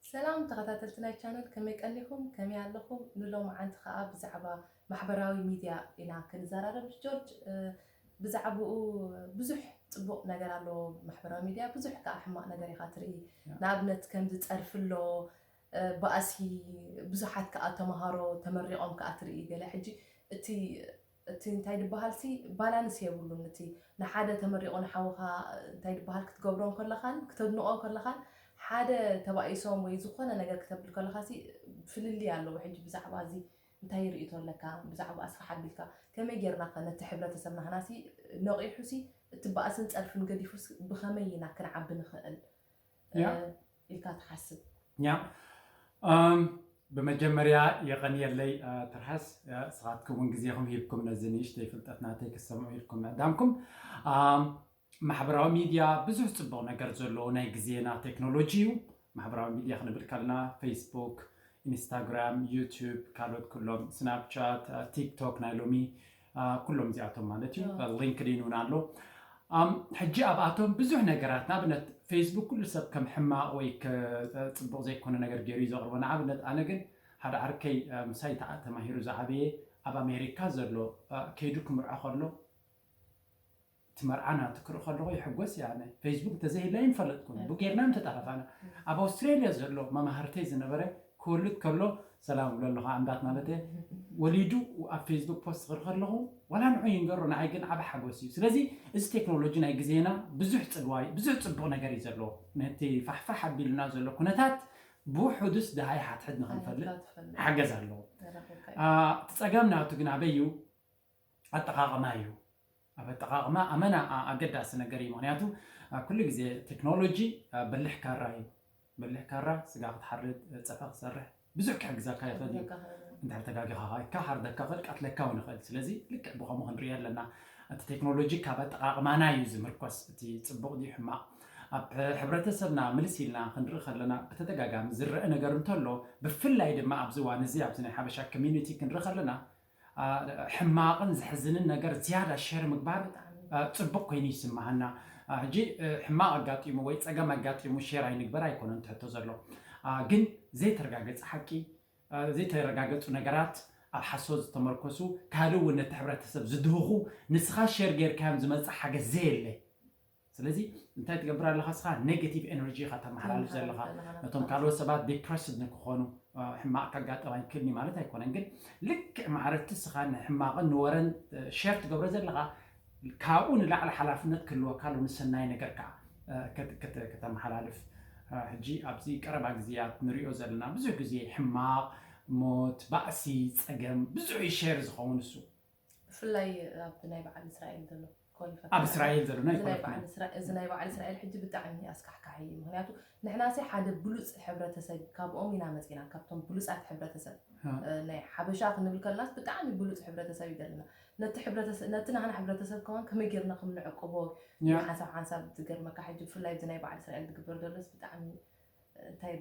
ሰላም ተኸታተልቲ ናይ ቻነል፣ ከመይ ቀኒኹም? ከመይ ኣለኹም? ንሎማዓንቲ ከኣ ብዛዕባ ማሕበራዊ ሚድያ ኢና ክንዘራረብ። ጆርጅ፣ እ፣ ብዛዕባኡ ብዙሕ ጽቡቕ ነገር ኣለዎ ማሕበራዊ ሚድያ፣ ብዙሕ ከኣ ሕማቕ ነገር ኢኻ ትርኢ። ንኣብነት ከምዚ ጸርፊ ኣሎ፣ እ፣ ባእሲ፣ ብዙሓት ከኣ ተምሃሮ ተመሪቖም ከኣ ትርኢ ገለ። ሕጂ እቲ እቲ እንታይ ድበሃል ሲ ባላንስ የብሉን። እቲ ንሓደ ተመሪቑ ንሓውኻ እንታይ ድበሃል ክትገብሮ እንከለኻን ክተድንቖ እንከለኻን ሓደ ተባኢሶም ወይ ዝኾነ ነገር ክተብል ከለኻ ሲ ፍልልይ ኣለዎ። ሕጂ ብዛዕባ እዚ እንታይ ርእይቶ ኣለካ? ብዛዕባ ኣስፍሕ ኣቢልካ ከመይ ጌርና ከ ነቲ ሕብረተሰብ ናህና ሲ ነቒሑ ሲ እቲ ባእስን ጸርፍን ገዲፉ ሲ ብኸመይ ኢና ክንዓቢ ንኽእል? ያ። እ፣ ኢልካ ትሓስብ? ያ። እም፣ ብመጀመርያ የቐንየለይ፣ እ፣ ትርሃስ፣ እ፣ ስኻትኩም እውን ግዜኹም ሂብኩም ነዚ ንእሽተይ ፍልጠት ናተይ ክትሰምዑ ኢልኩም ምዕዳምኩም። እም፣ ማሕበራዊ ሚድያ ብዙሕ ጽቡቕ ነገር ዘለዎ ናይ ግዜና ቴክኖሎጂ እዩ። ማሕበራዊ ሚድያ ክንብል ከለና ፌስቡክ፣ ኢንስታግራም፣ ዩቱብ፣ ካልኦት ኩሎም፣ ስናፕቻት፣ እ፣ ቲክቶክ ናይ ሎሚ፣ እ፣ ኩሎም እዚኣቶም ማለት እዩ። እ። እ፣ ሊንክድኢን እውን ኣሎ። ኣም፣ ሕጂ ኣብኣቶም ብዙሕ ነገራት፣ ንኣብነት ፌስቡክ ኩሉ ሰብ ከም ሕማቕ ወይ ከ-፣ ጽቡቕ ዘይኮነ ነገር ገይሩ እዩ ዘቕርቦ። ንኣብነት ኣነ ግን ሓደ ዓርከይ፣ እ፣ ምሳይ ተዓ-፣ ተማሂሩ ዝዓበየ ኣብ ኣሜሪካ ዘሎ፣ እ፣ ከይዱ ክምርዖ ከሎ እቲ መርዓ ናቱ ክርኢ ከለኹ ይሕጎስ እየ ኣነ። ፌስቡክ እንተዘይህልያ ኣይምፈለጥኩን። እ። ብኡ ጌርና ምተጣፋፋና። እ። ኣብ ኣውስትሬልያ ዘሎ መማህርተይ ዝነበረ ክወልድ ከሎ ሰላም እብሎ ኣለኹ፣ ኣንዳት ማለት እየ። ወሊዱ ኣብ ፌስቡክ ፖስት ክርኢ ከለኹ ዋላ ንዑ ይንገሮ፣ ንዓይ ግን ዓቢ ሓጎስ እዩ። ስለዚ እዚ ቴክኖሎጂ ናይ ግዜና ብዙሕ ጽልዋ እዩ፣ ብዙሕ ጽቡቕ ነገር እዩ ዘለዎ። ነቲ ፋሕፋሕ ኣቢሉና ዘሎ ኩነታት ብውሑዱስ ደሃይ ሓድሕድ ንኽንፈልጥ ኣይካ ትፈልጥ። ሓገዝ ኣለዎ። ተረኺብካ እዩ። አ፣ እቲ ጸገም ናቱ ግን ኣበይ እዩ? ኣጠቓቕማ እዩ። ኣብ ኣጠቓቕማ ኣመና ኣ-፣ ኣገዳሲ ነገር እዩ። ምኽንያቱ፣ ኣ፣ ኩሉ ግዜ ቴክኖሎጂ፣ ኣ፣ በሊሕ ካራ እዩ። በሊሕ ካራ ስጋ ክትሓርድ፣ ጸባ ክትሰርሕ፣ ብዙሕ ክሕግዘካ ይኽእል እዩ። ክሕግዘካ ይኽእል እዩ። እንድሕር ተጋጊኻ ከኣ ይካሓርደካ ይኽእል፣ ቀትለካ እውን ይኽእል። ስለዚ ልክዕ ብኸምኡ ክንሪኦ ኣለና። እቲ ቴክኖሎጂ ካብ ኣጠቓቕማና እዩ ዝምርኮስ፣ እቲ ጽቡቕ ድዩ ሕማቕ። ኣብ ሕብረተሰብና ምልስ ኢልና ክንርኢ ከለና፣ ብተደጋጋሚ ዝረአ ነገር እንተሎ፣ ብፍላይ ድማ ኣብዚ እዋን እዚ ኣብዚ ናይ ሓበሻ ኮሚዩኒቲ ክንርኢ ከለና፣ አ፣ ሕማቕን ዘሕዝንን ነገር ዝያዳ ሸር ምግባር፣ ብጣዕሚ። አ፣ ጽቡቕ ኮይኑ ይስምዓና። አ፣ ሕጂ፣ እ፣ ሕማቕ ኣጋጢሙ ወይ ጸገም ኣጋጢሙ ሸር ኣይንግበር ኣይኮነን እቲ ሕቶ ዘሎ። አ፣ ግን ዘይተረጋገጸ ሓቂ፣ አ፣ ዘይተረጋገጹ ነገራት፣ ኣብ ሓሶት ዝተመርኮሱ፣ ካልእ እውን ነቲ ሕብረተሰብ ዝድህኹ፣ ንስኻ ሸር ጌርካዮም ዝመጽእ ሓገዝ ዘየለ። ስለዚ እንታይ ትገብር ኣለኻ? ንስኻ ኔጌቲቭ ኤነርጂ ኢኻ ተመሓላልፍ ዘለኻ። ተመሓላልፍ ዘለኻ። ነቶም ካልኦት ሰባት ዲፕረስድ ንክኾኑ፣ እ፣ ሕማቕ ከጋጥም ኣይክእልን እዩ ማለት ኣይኮነን፣ ግን ልክዕ ማዕረ እቲ ንስኻ ንሕማቕን ንወረን፣ እ፣ ሸር ትገብሮ ዘለኻ፣ ካብኡ ንላዕሊ ሓላፍነት ክህልወካ ኣሎ ንሰናይ ነገር ከዓ፣ እ፣ ከት-፣ ከት-፣ ከተመሓላልፍ። እ፣ ሕጂ ኣብዚ ቀረባ ግዜያት ንሪኦ ዘለና ብዙሕ ግዜ ሕማቕ፣ ሞት፣ ባእሲ፣ ጸገም ብዙሕ እዩ ሸር ዝኸውን እሱ። ብፍላይ ኣብ ናይ በዓል እስራኤል ዘሎ ክኾን ይፈቱ። ኣብ እስራኤል ዘሎ ናይ እዚ ናይ ኩናት በዓል እስራ-፣ እዚ ናይ በዓል እስራኤል ሕጂ ብጣዕሚ ኣስካሕካሒ እዩ። ምኽንያቱ ንሕናሲ ሓደ ብሉጽ ሕብረተሰብ ካብኦም ኢና መጺና፣ ካብቶም ብሉጻት ሕብረተሰብ። እ፣ ናይ ሓበሻ ክንብል ከለናስ ብጣዕሚ ብሉጽ ሕብረተሰብ እዩ ዘለና። ነቲ ሕብረተሰብ፣ ነቲ ናህና ሕብረተሰብ ከማን ከመይ ጌርና ከም ንዕቅቦ ያ። ሓንሳብ ሓንሳብ ዝገርመካ። ሕጂ ብፍላይ እዚ ናይ በዓል እስራኤል ዝግበር ዘሎስ ብጣዕሚ እንታይ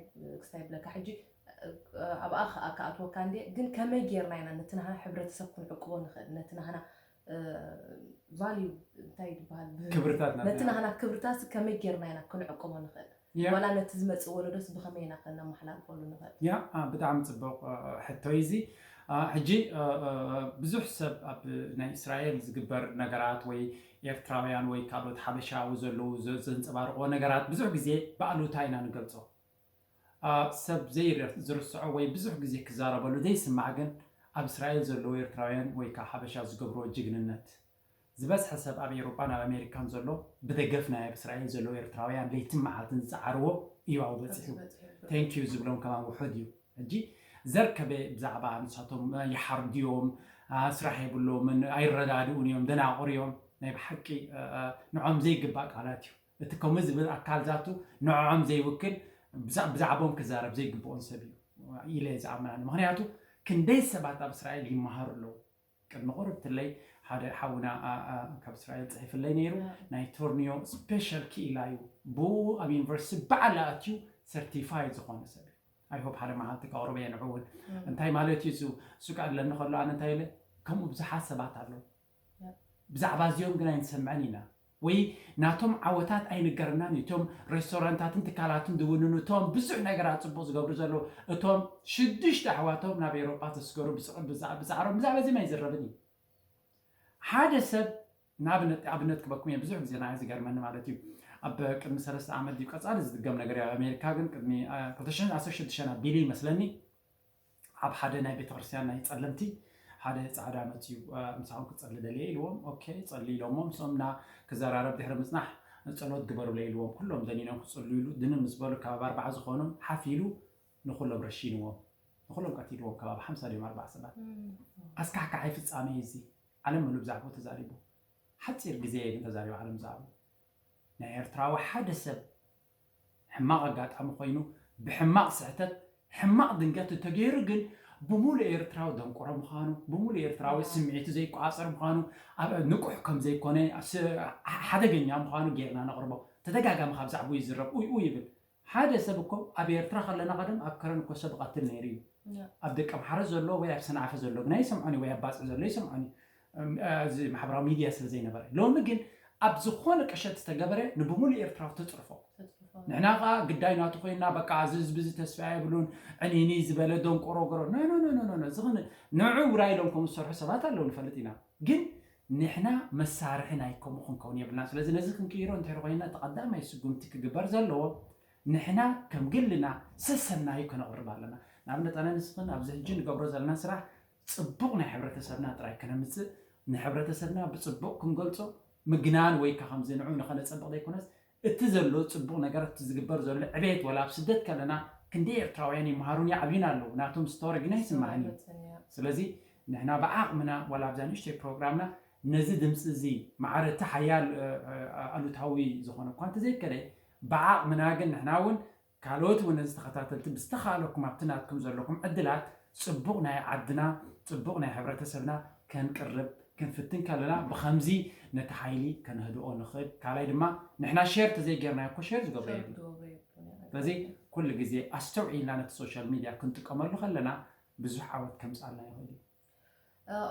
ክስታይ ብለካ ሕጂ፣ እ፣ ኣብኣ ከኣ ክኣትወካ እንዴ፣ ግን ከመይ ጌርና ኢና ነቲ ናህና ሕብረተሰብ ክንዕቅቦ ንኽእል? ነቲ ናህና፣ እ፣ ቫልዩ እንታይ ይበሃል? ብ-፣ ክብርታት ናትና። ነቲ ናህና ክብርታትስ ከመይ ጌርና ኢና ክንዕቅቦ ንኽእል? ያ። ዋላ ነቲ ዝመጽእ ወለዶስ ብኸመይ ኢና ከነመሓላልፈሉ ንኽእል? ያ፣ አ፣ ብጣዕሚ ጽቡቕ፣ እ፣ ሕቶ እዩ እዚ። አ፣ ሕጂ፣ እ፣ እ፣ ብዙሕ ሰብ ኣብ ናይ እስራኤል ዝግበር ነገራት ወይ ኤርትራውያን ወይ ካልኦት ሓበሻዊ ዘለዉ ዘ-፣ ዘንጸባርቕዎ ነገራት ብዙሕ ግዜ ብኣሉታ ኢና ንገልጾ። አ፣ ሰብ ዘይር-፣ ዝርስዖ ወይ ብዙሕ ግዜ ክዛረበሉ ዘይስማዕ ግን ኣብ እስራኤል ዘለዉ ኤርትራውያን ወይ ከዓ ሓበሻ ዝገብርዎ ጅግንነት። ዝበዝሐ ሰብ ኣብ ኤውሮጳን ኣብ ኣሜሪካን ዘሎ ብደገፍ ናይ ኣብ እስራኤል ዘለዉ ኤርትራውያን ለይትን መዓልትን ዝጸዓርዎ እዩ ኣብኡ በጺሑ። በጺሑ። ቴንክ ዩ ዝብሎም ከማን ውሑድ እዩ። ሕጂ ዘርከበ ብዛዕባ ንሳቶም፣ እ፣ ይሓርዱ እዮም፣ አ፣ ስራሕ የብሎምን፣ ኣይረዳድኡን እዮም፣ ደናቑር እዮም። ናይ ብሓቂ፣ እ፣ እ፣ ንዖም ዘይግባእ ቃላት እዩ። እቲ ከምኡ ዝብል ኣካል ዛቱ ንዕዖም ዘይውክል ብዛ-፣ ብዛዕቦም ክዛረብ ዘይግብኦን ሰብ እዩ ኢለ እየ ዝኣምን ኣነ። ምኽንያቱ ክንደይ ሰባት ኣብ እስራኤል ይመሃሩ ኣለዉ። ቅድሚ ቁርብትለይ ሓደ ሓውና፣ ኣ፣ ኣ፣ ካብ እስራኤል ጽሒፍለይ ነይሩ። ያ። ናይ ቶርኒዮ ስፔሻል ክኢላ እዩ። ብኡ ኣብ ዩኒቨርሲቲ ባዕላ ኣትዩ ሰርቲፋይድ ዝኾነ ሰብ እዩ። ኣይ ሆፕ ሓደ መዓልቲ ከቕርቦ እየ ንዕኡ እውን። ም። እንታይ ማለት እዩ እሱ? እሱ ክኣለኒ ከሎ ኣነ እንታይ ኢለ? ከምኡ ብዙሓት ሰባት ኣለዉ። ያ። ብዛዕባ እዚኦም ግን ኣይንሰምዕን ኢና። ወይ ናቶም ዓወታት ኣይንገረናን እዩ። እቶም ሬስቶራንታትን ትካላትን ዝውንኑ፣ እቶም ብዙሕ ነገራት ጽቡቕ ዝገብሩ ዘለዉ፣ እቶም ሽዱሽተ ኣሕዋቶም ናብ ኤውሮጳ ተስገሩ ብጽ- ብዛ- ብጻዕሮም ብዛዕባ እዚ ኣይዝረብን እዩ። ሓደ ሰብ ንኣብነት ኣብነት ክበኩም እየ። ብዙሕ ግዜ ንዓይ ዝገርመኒ ማለት እዩ፣ ኣብ ቅድሚ ሰለስተ ዓመት ድዩ ቀጻሊ ዝድገም ነገር እዩ። ኣብ ኣሜሪካ ግን ቅድሚ አ፣ ክልተ ሽሕን ዓሰርተ ሽዱሽተን ኣቢሉ ይመስለኒ ኣብ ሓደ ናይ ቤተክርስትያን ናይ ጸለምቲ ሓደ ጻዕዳ መጽዩ አ፣ ምሳኹም ክጸሊ ደልየ ኢልዎም። ኦኬ ጸሊ ኢሎሞ ምስኦም እና ክዘራረብ ድሕሪ ምጽናሕ ጸሎት ግበሩለይ ኢልዎም። ኩሎም ደኒኖም ክጽሉ ኢሉ ድንን ምስ በሉ ከባቢ ኣርባዓ ዝኾኑ ሓፍ ኢሉ ንኹሎም ረሺንዎም። ንኹሎም ቀቲልዎም። ከባቢ ሓምሳ ድዮም ኣርባዓ ሰባት። ኣስካሕካሓይ ፍጻሜ እዩ እዚ። ዓለም ምሉእ ብዛዕባኡ ተዛሪቡ። ሓጺር ግዜ እየ ግን ተዛሪቡ ዓለም ብዛዕባኡ። ናይ ኤርትራዊ ሓደ ሰብ ሕማቕ ኣጋጣሚ ኮይኑ ብሕማቕ ስሕተት ሕማቕ ድንገት እንተገይሩ ግን ብምሉእ ኤርትራዊ ደንቆሮ ምዃኑ፣ ብምሉእ ኤርትራዊ ስምዒቱ ዘይቆጻጸር ምዃኑ፣ ኣብ ንቁሕ ከም ዘይኮነ፣ ስ- ሓደገኛ ምዃኑ ጌርና ነቕርቦ። ተደጋጋሚ ካብ ዛዕባኡ ይዝረብ፣ ኡይ ኡይ ይብል። ሓደ ሰብ እኮ ኣብ ኤርትራ ከለና ቀደም ኣብ ከረን እኮ ሰብ ይቐትል ነይሩ እዩ። ኣብ ደቀምሓረ ዘሎ ወይ ኣብ ሰንዓፈ ዘሎ ግና ይሰምዖን እዩ፣ ወይ ኣብ ባጽዕ ዘሎ ይሰምዖን እዩ። እም፣ እዚ ማሕበራዊ ሚድያ ስለ ዘይነበረ። ሎሚ ግን ኣብ ዝኾነ ቅሸት ዝተገበረ ንብሙሉእ ኤርትራዊ ተጽርፎ። ንሕና ኸኣ ግዳይ ናቱ ኮይና በቃ እዚ ህዝቢ እዚ ተስፋ የብሉን ዕኒኒ ዝበለ ደንቆሮ ገሮ። ኖ፣ ኖ፣ ኖ፣ ኖ፣ ኖ፣ ኖ። እዚ ኽን-፣ ንዑ ውራይ ኢሎም ከም ዝሰርሑ ሰባት ኣለዉ ንፈልጥ ኢና። ግን ንሕና መሳርሒ ናይ ከምኡ ክንከውን የብልና። ስለዚ ነዚ ክንቅይሮ እንድሕር ኮይና እቲ ቀዳማይ ስጉምቲ ክግበር ዘለዎ ንሕና ከም ግልና ሰሰናዩ ከነቕርብ ኣለና። ንኣብነት ኣነ ንስኽን ኣብዚ ሕጂ ንገብሮ ዘለና ስራሕ ጽቡቕ ናይ ሕብረተሰብና ጥራይ ከነምጽእ፣ ንሕብረተሰብና ብጽቡቕ ክንገልጾ ምግናን ወይ ከ ከምዚ ንዑ ንኸነጸብቕ ዘይኮነስ እቲ ዘሎ ጽቡቕ ነገር እቲ ዝግበር ዘሎ ዕቤት ወላ ኣብ ስደት ከለና ክንደይ ኤርትራውያን ይመሃሩን ይዓብዩን ኣለዉ። ናቶም ስቶሪ ግና ይስማዓኒ። ስለዚ ንሕና ብዓቕምና ዋላ ኣብዛ ንእሽተይ ፕሮግራምና ነዚ ድምፂ እዚ ማዕረ እቲ ሓያል እ፣ እ፣ ኣሉታዊ ዝኾነ እኳ እንተዘይከደ ብዓቕምና ግን ንሕና እውን ካልኦት እውን ነዚ ተኸታተልቲ ብዝተኻለኩም ኣብቲ ናትኩም ዘለኩም ዕድላት ጽቡቕ ናይ ዓድና ጽቡቕ ናይ ሕብረተሰብና ከንቅርብ ክንፍትን ከለና ብኸምዚ ነቲ ሓይሊ ከነህድኦ ንኽእል። ካልኣይ ድማ ንሕና ሼር ተዘይጌርናዮ እኮ ሼር ዝገብሮ የብሉ። ስለዚ ኩሉ ግዜ ኣስተውዒልና ነቲ ሶሻል ሚድያ ክንጥቀመሉ ከለና ብዙሕ ዓወት ከምፅኣልና ይኽእል እዩ።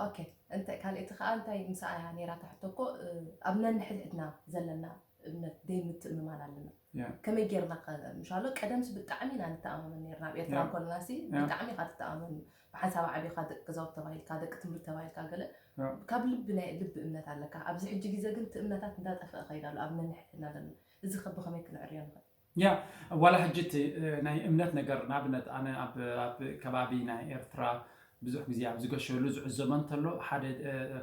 ኦኬ እንተ ካልእቲ ከዓ እንታይ ምስኣ እያ ነይራ ታሕቶ እኮ ኣብ ነንሕድሕድና ዘለና እምነት ደይ ምትእምማን ኣለና ከመይ ጌርና ምሻሎ ቀደምሲ ብጣዕሚ ኢና ንተኣማመን ነርና ኣብ ኤርትራ ኮለናሲ ብጣዕሚ ኢካ ትተኣመን ብሓንሳብ ዓቢኻ ደቂ ገዛውት ተባሂልካ ደቂ ትምህርቲ ተባሂልካ ገለ ካብ ልቢ ናይ ልቢ እምነት ኣለካ ኣብዚ ሕጂ ግዜ ግን እቲ እምነታት እንዳጠፍአ ከይድ ኣሎ ኣብ ነንሕድሕድና ዘለና እዚ ከ ብከመይ ክንዕርዮ ንኽእል ያ ዋላ ሕጂ እቲ ናይ እምነት ነገር ንኣብነት ኣነ ኣብ ከባቢ ናይ ኤርትራ ብዙሕ ግዜ ኣብ ዝገሸሉ ዝዕዘቦ እንተሎ ሓደ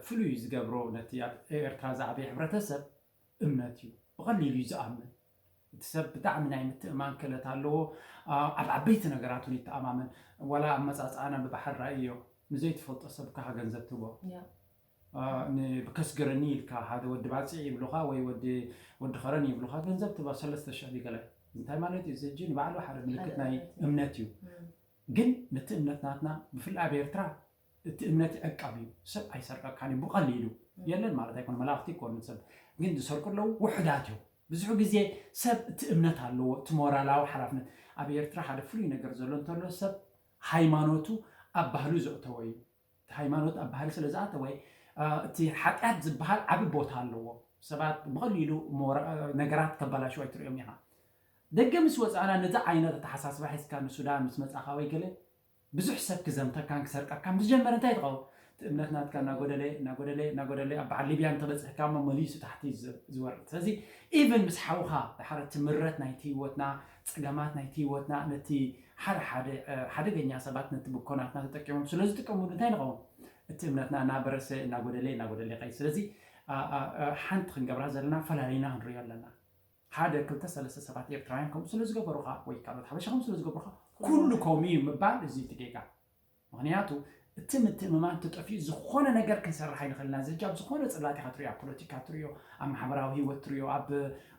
ፍሉይ ዝገብሮ ነቲ ኣብ ኤርትራ ዝዓበየ ሕብረተሰብ እምነት እዩ። ብቐሊሉ እዩ ዝኣምን። እቲ ሰብ ብጣዕሚ ናይ ምትእማን ክእለት ኣለዎ። ኣብ ዓበይቲ ነገራት እውን ይተኣማመን። ዋላ ኣመፃፅኣና ብባሕሪ ራእዮ። ንዘይትፈልጦ ሰብ ከዓ ገንዘብ ትቦ። ብከስግረኒ ኢልካ ሓደ ወዲ ባፅዕ ይብሉካ ወይ ወዲ ወዲ ከረን ይብሉካ ገንዘብ ትባ ሰለስተ ሽሕ ድዩ ገለ እንታይ ማለት እዩ እዚ ሕጂ ንባዕሉ ሓደ ምልክት ናይ እምነት እዩ ግን ነቲ እምነት ናትና ብፍላይ ኣብ ኤርትራ እቲ እምነት ዕቃብ እዩ ሰብ ኣይሰርቀካን እዩ ብቐሊሉ የለን ማለት ኣይኮነ መላእክቲ ይኮኑ ሰብ ግን ዝሰርቁ ኣለዉ ውሕዳት እዮም ብዙሕ ግዜ ሰብ እቲ እምነት ኣለዎ እቲ ሞራላዊ ሓላፍነት ኣብ ኤርትራ ሓደ ፍሉይ ነገር ዘሎ እንተሎ ሰብ ሃይማኖቱ ኣብ ባህሉ ዘእተወ እዩ እቲ ሃይማኖት ኣብ ባህሊ ስለ ዝኣተወ እቲ ሓጢኣት ዝበሃል ዓቢ ቦታ ኣለዎ። ሰባት ብቐሊሉ ነገራት ከባላሽው ኣይትርእዮም ኢኻ። ደገ ምስ ወጻእና ነዚ ዓይነት ኣተሓሳስባ ሒዝካ ንሱዳን ምስ መጻኻ ወይ ገለ ብዙሕ ሰብ ክዘምተካን ክሰርቀካን ምስ ጀመረ እንታይ ትኸውን? እቲ እምነት ናትካ እናጎደለ እናጎደለ እናጎደለ ኣብ በዓል ሊብያ እንተበጽሕካ እሞ መሊሱ ታሕቲ ዝወርድ። ስለዚ ኢቭን ምስ ሓውኻ ድሓር እቲ ምረት ናይቲ ህይወትና ጸገማት ናይቲ ህይወትና ነቲ ሓደ ሓደ ሓደገኛ ሰባት ነቲ ብኮናትና ተጠቂሞም ስለ ዝጥቀምሉ እንታይ ንኸውን እቲ እምነትና እናበረሰ እናጎደለ እናጎደለ ይኸይድ ስለዚ ሓንቲ ክንገብራ ዘለና ፈላሊና ክንሪኦ ኣለና ሓደ ክልተ ሰለስተ ሰባት ኤርትራውያን ከምኡ ስለ ዝገበሩኻ ወይ ካልኦት ሓበሻ ከምኡ ስለ ዝገብሩኻ ኩሉ ከምኡ እዩ ምባል እዚ እቲ ጌጋ ምኽንያቱ እቲ ምትእምማን ተጠፊኡ ዝኾነ ነገር ክንሰርሕ ኣይንኽእልና እዚ ሕጂ ኣብ ዝኾነ ፅላት ኢኻ ትሪኦ ኣብ ፖለቲካ ትሪኦ ኣብ ማሕበራዊ ህይወት ትሪኦ ኣብ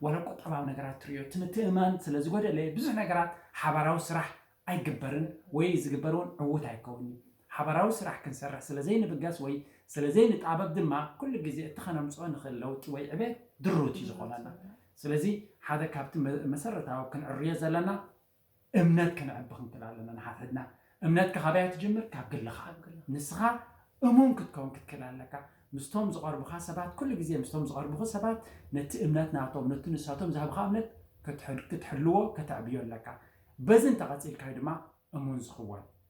ወላ ቁጠባዊ ነገራት ትሪኦ እቲ ምትእምማን ስለ ዝጎደለ ብዙሕ ነገራት ሓባራዊ ስራሕ ኣይግበርን ወይ ዝግበር እውን ዕዉት ኣይከውን እዩ ሓባራዊ ስራሕ ክንሰርሕ ስለ ዘይንብገስ ወይ ስለ ዘይንጣበብ ድማ ኩሉ ግዜ እቲ ከነምፅኦ ንኽእል ለውጢ ወይ ዕቤት ድሩት እዩ ዝኾነና ስለዚ ሓደ ካብቲ መሰረታዊ ክንዕርዮ ዘለና እምነት ከነዕቢ ክንክእል ኣለና ንሓድሕድና። እምነትካ ካበይ እያ ትጅምር? ካብ ግልኻ። ንስኻ እሙን ክትከውን ክትክእል ኣለካ። ምስቶም ዝቐርቡኻ ሰባት ኩሉ ግዜ ምስቶም ዝቐርቡኹ ሰባት ነቲ እምነት ናቶም ነቲ ንሳቶም ዝሃብኻ እምነት ክትሕልዎ ከተዕብዮ ኣለካ። በዚ እንተቐፂልካዩ ድማ እሙን ዝኽወን